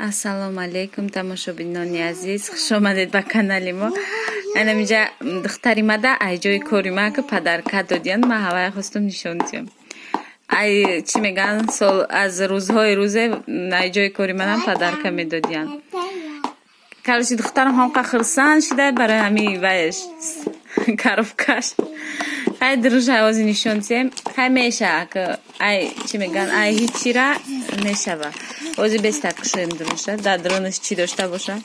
Ассалому алайкум, тамошобинони азиз, хушомадед ба канали мо. Анаминҷа духтари мада ай ҷои кори ма ки подарка додиян, ма ҳавая хостум нишон диҳам. Ай чӣ мегӯянд, сол аз рӯзҳои рӯзе ай ҷои кори манам подарка медодиян. Короче, духтарам ҳамқа хурсанд шуда барои ҳами вайш коробкаш. Хай, дуруша ози нишон диҳем. Хай, меша, ай чӣ мегӯянд, ай ҳичира мешава. Ози бестар кушоем дуруша, дар дурунаш чӣ дошта боша.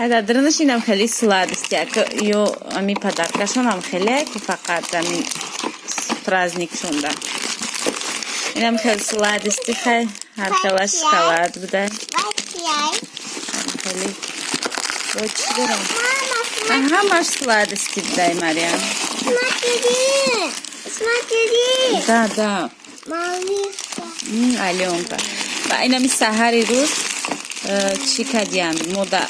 Ай дар дурунаш инам хеле сладости, ё ами подаркашонам хеле ки фақат ами праздникшонда. Инам хеле сладости, хай, ҳар хела шоколад буда. Хеле бо чӣ дорам? Ҳамаш сладости будай, Мариям. Смотри, смотри. Да, да. Малышка. Алёнка. Ва инами саҳари рӯз чӣ кардиянд? Мода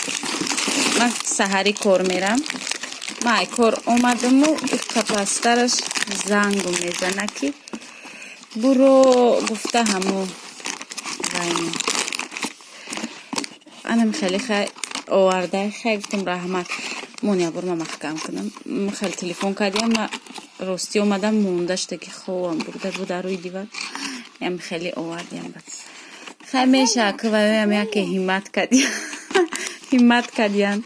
ман саҳарӣ кор мерам. Ман ай кор омадаму қапастараш зангу мезана, ки буро гуфта ҳамо вайно. Анам хеле хай оварда, хай, гуфтам, раҳмат. Мон як бор ма маҳкам кунам. Хеле телефон кардиям, ма ростӣ омадам, монда шуда, ки хобам бурда буд дар рӯи диван. Ям хеле овардиям бад. Хай, меша, ки ваёям яке ҳиммат кардиям. Ҳиммат кардиян.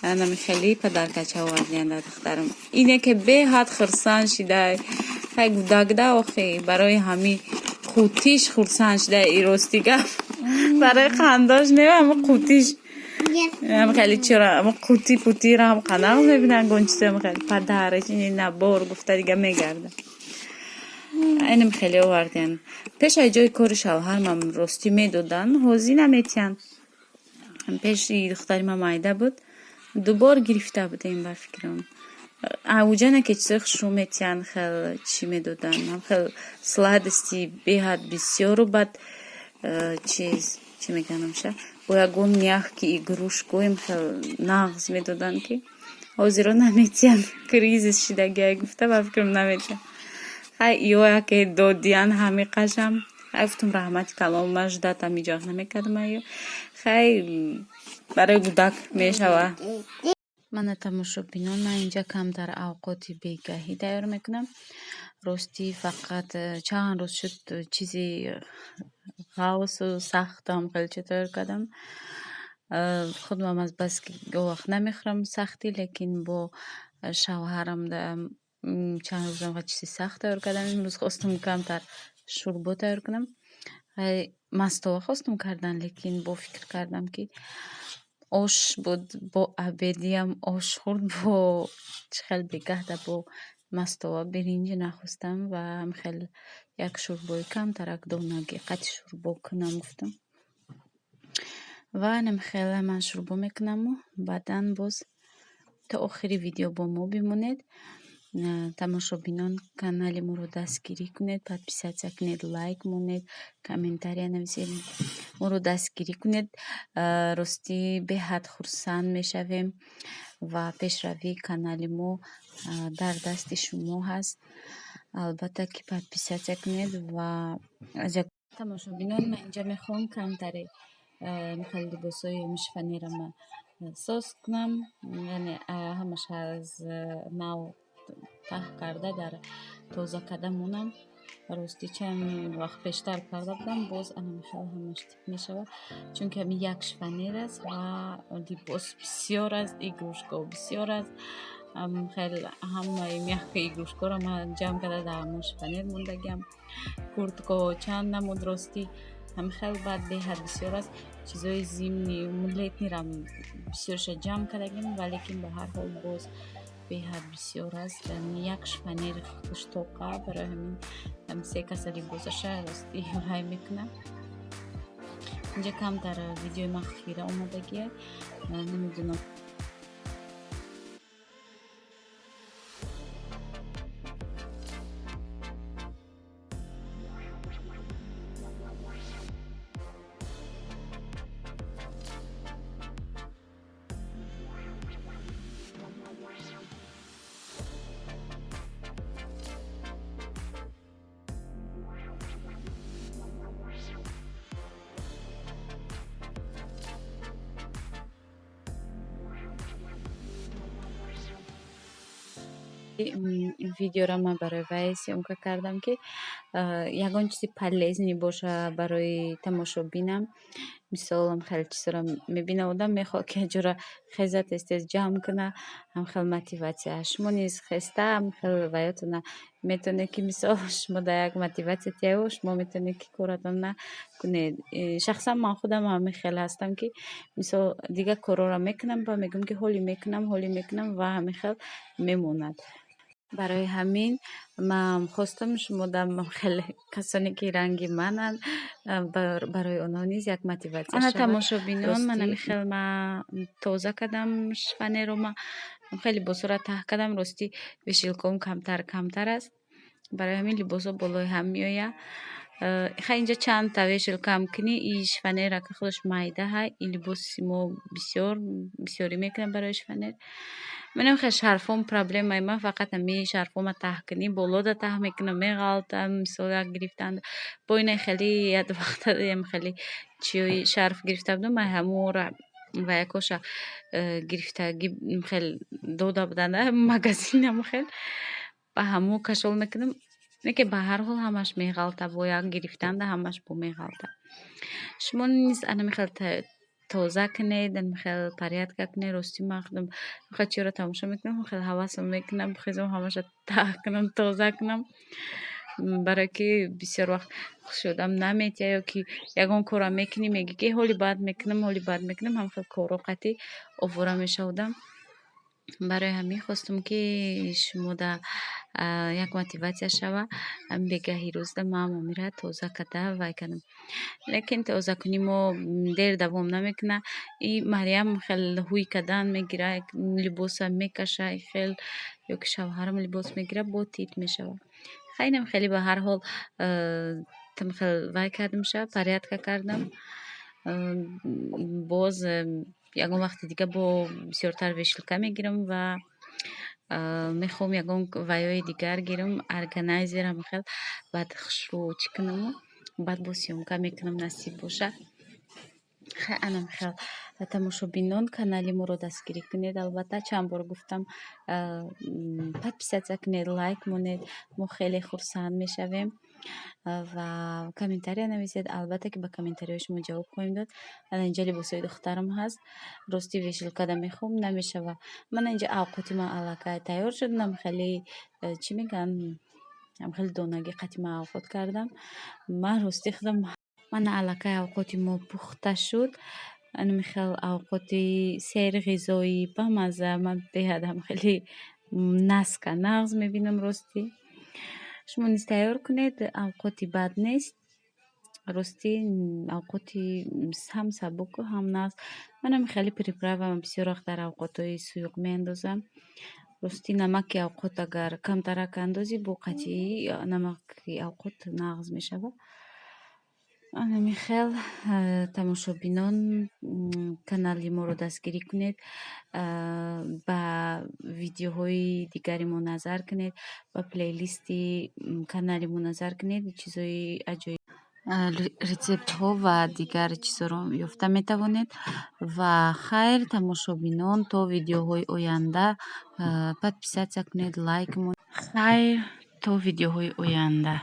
Анами хеле подаркача овардиян дар духтарам. Ине ки беҳад хурсанд шидай. Хай, гудагда охи барои ҳами қутиш хурсанд шидай, и рости гап. Барои қандош не, ҳама қутиш. Ам хеле чира, ама қути путира ҳам қанақ мебинан, гончисам хеле подарок ини набор гуфта дига мегарда. Инам хеле овардиян. Пеш ай ҷои кори шавҳармам ростӣ медоданд, ҳозир наметиҳанд. Пеши духтари ма майда буд, дубор гирифта будем ба фикрам. Ауҷана ки чизои хушрӯ метиҳанд, хел чӣ медоданд, ҳам хел сладости беҳад бисёру баъд чиз чӣ мегӯянд, бо ягон мягкий игрушкоем хел нағз медоданд, ки ҳозиро наметиҳанд. Кризис шидагиай гуфта, ба фикрам, наметиҳанд. Хай, ё яке додиян ҳами қашам. Хай, гуфтум, раҳмати калон, ман ждатам иҷоҳ намекардам ё. Хай, барои гудак мешава. Мана, тамошобинон, ман инҷа камтар авқоти бегаҳӣ тайёр мекунам. Ростӣ, фақат чанд рӯз шуд, чизи ғавсу сахтам хеле чӣ тайёр кардам. Худам аз бас ки гоҳ вақт намехӯрам сахтӣ, лекин бо шавҳарам чанд рӯзам чизи сахт тайёр кардам. Имрӯз хостум камтар шӯрбо тайёр кунам. Мастова хостум кардан, лекин бо фикр кардам, ки ош буд, бо обедиам ош хӯрд, бо чӣ хел бегаҳда бо мастова биринҷ нахостам ва хел як шӯрбои камтарак донаги қати шӯрбо кунам гуфтам. Ва инам хеле ман шӯрбо мекунаму баъдан боз то охири видео бо мо бимонед. Тамошобинон, канали моро дастгирӣ кунед, подписаться кунед, лайк монед, комментария нависед, моро дастгирӣ кунед. Ростӣ, беҳад хурсанд мешавем ва пешравии канали мо дар дасти шумо ҳаст. Албатта ки подписаться кунед ва тамошобинон, ман инҷа мехоҳам камтаре хеле либосҳои шифоньерама соз кунам, яъне ҳамаш аз нав таҳ карда, дар тоза карда монам. Ростӣ, чанд вақт пештар карда будам, боз анамихел ҳамаш тип мешавад, чунки ҳамин як шифоньер аст ва либос бисёр аст, игрушкаҳо бисёр аст. Хел ҳамаи мягкий игрушкаҳоро ман ҷамъ карда дар ҳамон шифоньер мондагиам. Курткаҳо чанд намуд, ростӣ, ҳамин хел баъд беҳад бисёр аст. Чизои зимний, летнийрам бисёрша ҷамъ кардагим, валекин ба ҳар ҳол боз беҳад бисёр аст. Як шифоньери хуштоқа, барои ҳамин се каса либосаша ростӣ вай мекунам. Инҷа камтар видеои ман хира омадагия, намедонам. Видеоро ман барои вай съёмка кардам, ки ягон чизи полезный боша барои тамошобинам. Мисол, хеле чизоро мебина одам, мехоҳад, ки ҷора хеза, тез тез ҷамъ куна, ҳам хел мотиватсия. Шумо низ хеста ҳам хел ваётона метавонед, ки мисол шумо дар як мотиватсия тияву шумо метавонед, ки коратонна кунед. Шахсан ман худам ҳамин хел ҳастам, ки мисол дигар корҳоро мекунам ва мегӯям, ки ҳоле мекунам, ҳоле мекунам ва ҳамин хел мемонад. Барои ҳамин ман хостам шумо хеле касоне, ки ранги мананд, барои онҳо низ як мотиватсия Ана, шавад. тамошобинон, ман Ростӣ ҳамин хел ма тоза кардам шифоньерро, ма хеле либосҳоро таҳ кардам. Ростӣ, вешалкаам камтар камтар аст, барои ҳамин либосҳо болои ҳам меояд. Хай, инҷа чандта вешалкаам кунӣ, и шифоньера ки худаш майда ҳай, и либоси мо бисёр бисёрӣ мекунам барои шифоньер. Манам хел шарфом, проблемаи ман фақат ҳамин шарфома таҳ кунӣ, болода таҳ мекунам, меғалтам, мисол як гирифтан бо ина хеле як вақта хеле чиёи шарф гирифта будам, ман ҳамонро ва якоша гирифтагӣ хел дода буданд магазин, ҳамон хел ба ҳамо кашол мекунам, не ки ба ҳар ҳол ҳамаш меғалта, бо як гирифтанда ҳамаш бо меғалта. Шумо низ анами хел тоза кунед, анами хел порядка кунед. Ростӣ, ман худам хел чиёро тамошо мекунам, хел ҳавасам мекунам хезам, ҳамаша таҳ кунам, тоза кунам, барое ки бисёр вақт хуши одам наметиҳад ё ки ягон корро мекунӣ, мегӯӣ, ки ҳоли баъд мекунам, ҳоли баъд мекунам, ҳам хел корҳо қатъӣ овора мешавадам. Барои ҳамин хостам, ки шумода як мотиватсия шава. Ҳамин бегаҳи рӯзда ман ҳамира тоза карда вай кардам. Лекин тозакунӣ мо дер давом намекунад. И Марьям хел ҳуй кардан мегира, либоса мекаша хел, ё ки шавҳарам либос мегирад, бо тит мешавад. Хайнам хеле ба ҳар ҳол хел вай кардамша, порядка кардам. Боз ягон вақти дига бо бисёртар вешалка мегирам ва мехоҳам ягон вайҳои дигар гирам, органайзер ам хел, баъд хушрӯ чӣ кунаму баъд боз съёмка мекунам, насиб боша. Хай, анам хел, тамошобинон, канали моро дастгирӣ кунед. Албатта, чанд бор гуфтам, подписаться кунед, лайк монед, мо хеле хурсанд мешавем ва комментария нависед. Албатта, ки ба комментариҳои шумо ҷавоб хоҳем дод. Ана, инҷа либосҳои духтарам ҳаст. Ростӣ, вешалкада мехоҳам, намешава. Мана, инҷа авқоти ман аллакай тайёр шуд. Нам хеле, чӣ мегӯянд, хеле донагӣ қатъи ман авқот кардам. Ман ростӣ худам, мана, аллакай авқоти мо пухта шуд. Анами хел авқоти серғизоӣ, бамазза. Ман беҳадам хеле назка нағз мебинам, ростӣ. Шумо низ тайёр кунед, авқоти бад нест. Ростӣ, авқоти ҳам сабуку ҳам нағз. Манам хеле приправа бисёр вақт дар авқотҳои суюқ меандозам. Ростӣ, намаки авқот агар камтарак андозӣ, бо қатъӣ намаки авқот нағз мешавад. Анами хел, тамошобинон, канали моро дастгирӣ кунед, ба видеоҳои дигари мо назар кунед, ба плейлисти канали мо назар кунед, чизҳои аҷоиб, рецептҳо ва дигар чизҳоро ёфта метавонед. Ва хайр, тамошобинон, то видеоҳои оянда. Подписаться кунед, лайк монед. Хайр, то видеоҳои оянда.